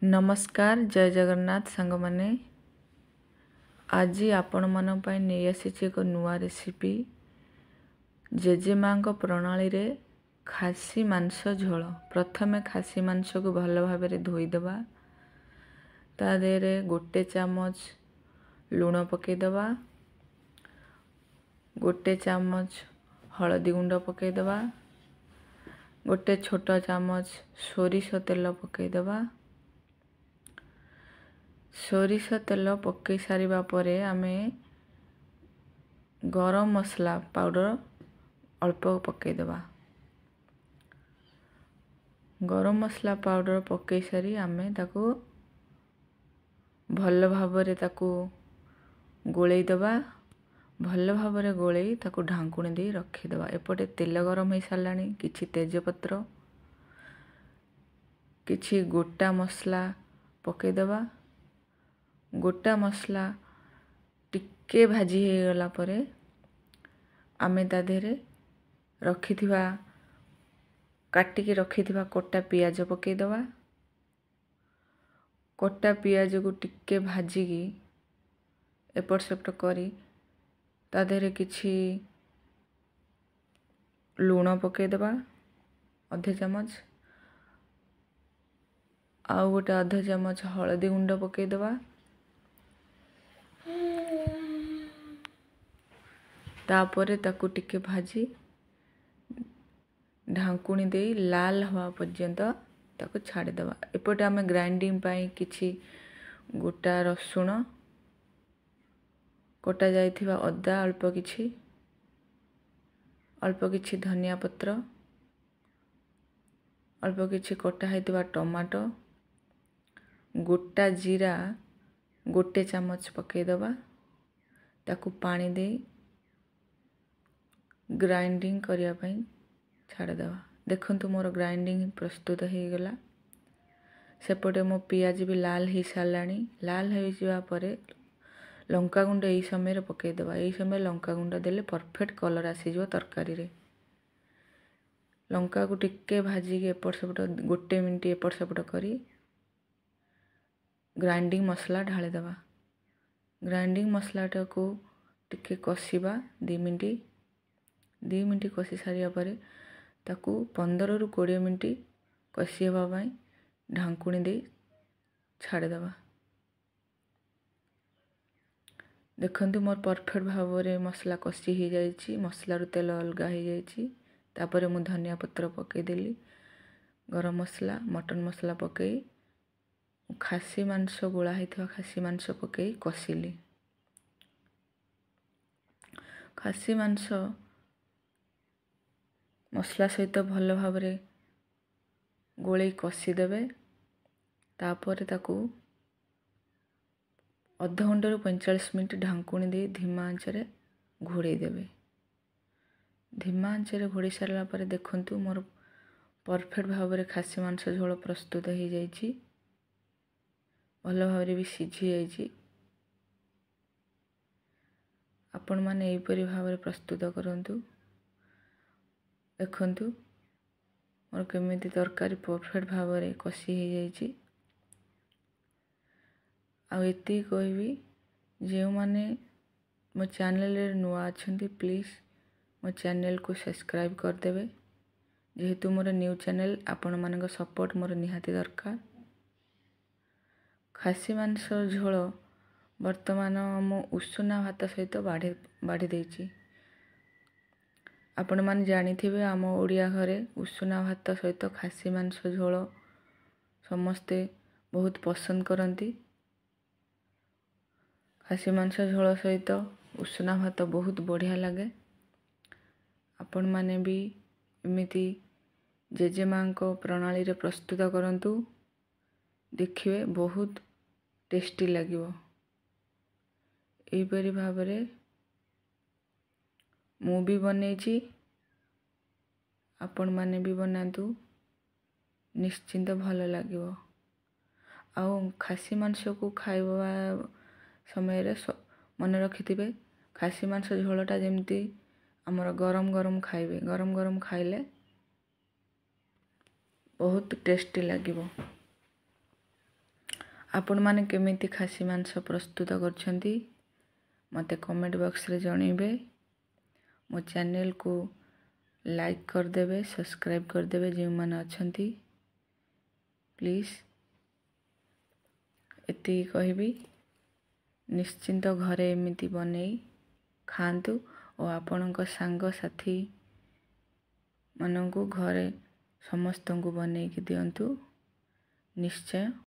ନମସ୍କାର, ଜୟ ଜଗନ୍ନାଥ ସାଙ୍ଗମାନେ। ଆଜି ଆପଣମାନଙ୍କ ପାଇଁ ନେଇ ଆସିଛି ଏକ ନୂଆ ରେସିପି, ଜେଜେମାଙ୍କ ପ୍ରଣାଳୀରେ ଖାସି ମାଂସ ଝୋଳ। ପ୍ରଥମେ ଖାସି ମାଂସକୁ ଭଲ ଭାବରେ ଧୋଇଦେବା। ତା ଦେହରେ 1 ଚାମଚ ଲୁଣ ପକାଇଦେବା, 1 ଚାମଚ ହଳଦୀ ଗୁଣ୍ଡ ପକାଇଦେବା, 1 ଛୋଟ ଚାମଚ ସୋରିଷ ତେଲ ପକାଇଦେବା। ସୋରିଷ ତେଲ ପକାଇ ସାରିବା ପରେ ଆମେ ଗରମ ମସଲା ପାଉଡ଼ର ଅଳ୍ପ ପକାଇଦେବା। ଗରମ ମସଲା ପାଉଡ଼ର ପକାଇ ସାରି ଆମେ ତାକୁ ଭଲ ଭାବରେ ତାକୁ ଗୋଳେଇ ଦେବା। ଭଲ ଭାବରେ ଗୋଳେଇ ତାକୁ ଢାଙ୍କୁଣୀ ଦେଇ ରଖିଦେବା। ଏପଟେ ତେଲ ଗରମ ହେଇସାରିଲାଣି। କିଛି ତେଜପତ୍ର, କିଛି ଗୋଟା ମସଲା ପକାଇଦେବା। ଗୋଟା ମସଲା ଟିକେ ଭାଜି ହେଇଗଲା ପରେ ଆମେ ତା ଦେହରେ ରଖିଥିବା, କାଟିକି ରଖିଥିବା କଟା ପିଆଜ ପକାଇଦେବା। କଟା ପିଆଜକୁ ଟିକେ ଭାଜିକି ଏପଟ ସେପଟ କରି ତା ଦେହରେ କିଛି ଲୁଣ ପକାଇଦେବା ଅଧେ ଚାମଚ, ଆଉ ଗୋଟେ ଅଧ ଚାମଚ ହଳଦୀ ଗୁଣ୍ଡ ପକାଇଦେବା। ତାପରେ ତାକୁ ଟିକେ ଭାଜି ଢାଙ୍କୁଣୀ ଦେଇ ଲାଲ ହେବା ପର୍ଯ୍ୟନ୍ତ ତାକୁ ଛାଡ଼ିଦେବା। ଏପଟେ ଆମେ ଗ୍ରାଇଣ୍ଡିଙ୍ଗ ପାଇଁ କିଛି ଗୋଟା ରସୁଣ, କଟା ଯାଇଥିବା ଅଦା ଅଳ୍ପ କିଛି, ଅଳ୍ପ କିଛି ଧନିଆ ପତ୍ର, ଅଳ୍ପ କିଛି କଟା ହେଇଥିବା ଟମାଟୋ, ଗୋଟା ଜିରା 1 ଚାମଚ ପକାଇଦେବା। ତାକୁ ପାଣି ଦେଇ ଗ୍ରାଇଣ୍ଡିଙ୍ଗ କରିବା ପାଇଁ ଛାଡ଼ିଦେବା। ଦେଖନ୍ତୁ, ମୋର ଗ୍ରାଇଣ୍ଡିଙ୍ଗ ପ୍ରସ୍ତୁତ ହେଇଗଲା। ସେପଟେ ମୋ ପିଆଜ ବି ଲାଲ ହେଇସାରିଲାଣି। ଲାଲ ହେଇଯିବା ପରେ ଲଙ୍କାଗୁଣ୍ଡ ଏଇ ସମୟରେ ପକାଇଦେବା। ଏଇ ସମୟରେ ଲଙ୍କାଗୁଣ୍ଡ ଦେଲେ ପରଫେକ୍ଟ କଲର୍ ଆସିଯିବ ତରକାରୀରେ। ଲଙ୍କାକୁ ଟିକେ ଭାଜିକି ଏପଟ ସେପଟ 1 ମିନିଟ୍ ଏପଟ ସେପଟ କରି ଗ୍ରାଇଣ୍ଡିଙ୍ଗ ମସଲା ଢାଳିଦେବା। ଗ୍ରାଇଣ୍ଡିଙ୍ଗ ମସଲାଟାକୁ ଟିକେ କଷିବା 2 ମିନିଟ୍। 2 ମିନିଟ୍ କଷି ସାରିବା ପରେ ତାକୁ 15ରୁ 20 ମିନିଟ୍ କଷି ହେବା ପାଇଁ ଢାଙ୍କୁଣୀ ଦେଇ ଛାଡ଼ିଦେବା। ଦେଖନ୍ତୁ, ମୋର ପରଫେକ୍ଟ ଭାବରେ ମସଲା କଷି ହେଇଯାଇଛି, ମସଲାରୁ ତେଲ ଅଲଗା ହେଇଯାଇଛି। ତାପରେ ମୁଁ ଧନିଆ ପତ୍ର ପକାଇଦେଲି, ଗରମ ମସଲା, ମଟନ୍ ମସଲା ପକାଇ ଖାସି ମାଂସ, ଗୋଳା ହେଇଥିବା ଖାସି ମାଂସ ପକାଇ କଷିଲି। ଖାସି ମାଂସ ମସଲା ସହିତ ଭଲ ଭାବରେ ଗୋଳେଇ କଷିଦେବେ। ତାପରେ ତାକୁ ଅଧଘଣ୍ଟାରୁ 45 ମିନିଟ୍ ଢାଙ୍କୁଣୀ ଦେଇ ଧିମା ଆଞ୍ଚରେ ଘୋଡ଼େଇ ଦେବେ। ଧିମା ଆଞ୍ଚରେ ଘୋଡ଼େଇ ସାରିଲା ପରେ ଦେଖନ୍ତୁ, ମୋର ପରଫେକ୍ଟ ଭାବରେ ଖାସି ମାଂସ ଝୋଳ ପ୍ରସ୍ତୁତ ହେଇଯାଇଛି। ଭଲ ଭାବରେ ବି ସିଝି ଯାଇଛି। ଆପଣମାନେ ଏହିପରି ଭାବରେ ପ୍ରସ୍ତୁତ କରନ୍ତୁ। ଦେଖନ୍ତୁ, ମୋର କେମିତି ତରକାରୀ ପରଫେକ୍ଟ ଭାବରେ କଷି ହେଇଯାଇଛି। ଆଉ ଏତିକି କହିବି, ଯେଉଁମାନେ ମୋ ଚ୍ୟାନେଲରେ ନୂଆ ଅଛନ୍ତି, ପ୍ଲିଜ୍ ମୋ ଚ୍ୟାନେଲକୁ ସବସ୍କ୍ରାଇବ୍ କରିଦେବେ। ଯେହେତୁ ମୋର ନ୍ୟୁ ଚ୍ୟାନେଲ, ଆପଣମାନଙ୍କ ସପୋର୍ଟ ମୋର ନିହାତି ଦରକାର। ଖାସି ମାଂସ ଝୋଳ ବର୍ତ୍ତମାନ ମୁଁ ଉଷୁନା ଭାତ ସହିତ ବାଢ଼ି ଦେଇଛି। ଆପଣମାନେ ଜାଣିଥିବେ, ଆମ ଓଡ଼ିଆ ଘରେ ଉଷୁନା ଭାତ ସହିତ ଖାସି ମାଂସ ଝୋଳ ସମସ୍ତେ ବହୁତ ପସନ୍ଦ କରନ୍ତି। ଖାସି ମାଂସ ଝୋଳ ସହିତ ଉଷୁନା ଭାତ ବହୁତ ବଢ଼ିଆ ଲାଗେ। ଆପଣମାନେ ବି ଏମିତି ଜେଜେମାଙ୍କ ପ୍ରଣାଳୀରେ ପ୍ରସ୍ତୁତ କରନ୍ତୁ, ଦେଖିବେ ବହୁତ ଟେଷ୍ଟି ଲାଗିବ। ଏହିପରି ଭାବରେ ମୁଁ ବି ବନେଇଛି, ଆପଣମାନେ ବି ବନାନ୍ତୁ, ନିଶ୍ଚିନ୍ତ ଭଲ ଲାଗିବ। ଆଉ ଖାସି ମାଂସକୁ ଖାଇବା ସମୟରେ ମନେ ରଖିଥିବେ, ଖାସି ମାଂସ ଝୋଳଟା ଯେମିତି ଆମର ଗରମ ଗରମ ଖାଇବେ। ଗରମ ଗରମ ଖାଇଲେ ବହୁତ ଟେଷ୍ଟି ଲାଗିବ। ଆପଣମାନେ କେମିତି ଖାସି ମାଂସ ପ୍ରସ୍ତୁତ କରିଛନ୍ତି, ମୋତେ କମେଣ୍ଟ ବକ୍ସରେ ଜଣାଇବେ। ମୋ ଚ୍ୟାନେଲକୁ ଲାଇକ୍ କରିଦେବେ, ସବସ୍କ୍ରାଇବ୍ କରିଦେବେ ଯେଉଁମାନେ ଅଛନ୍ତି, ପ୍ଲିଜ୍। ଏତିକି କହିବି, ନିଶ୍ଚିନ୍ତ ଘରେ ଏମିତି ବନେଇ ଖାଆନ୍ତୁ ଓ ଆପଣଙ୍କ ସାଙ୍ଗସାଥି ମାନଙ୍କୁ, ଘରେ ସମସ୍ତଙ୍କୁ ବନେଇକି ଦିଅନ୍ତୁ ନିଶ୍ଚୟ।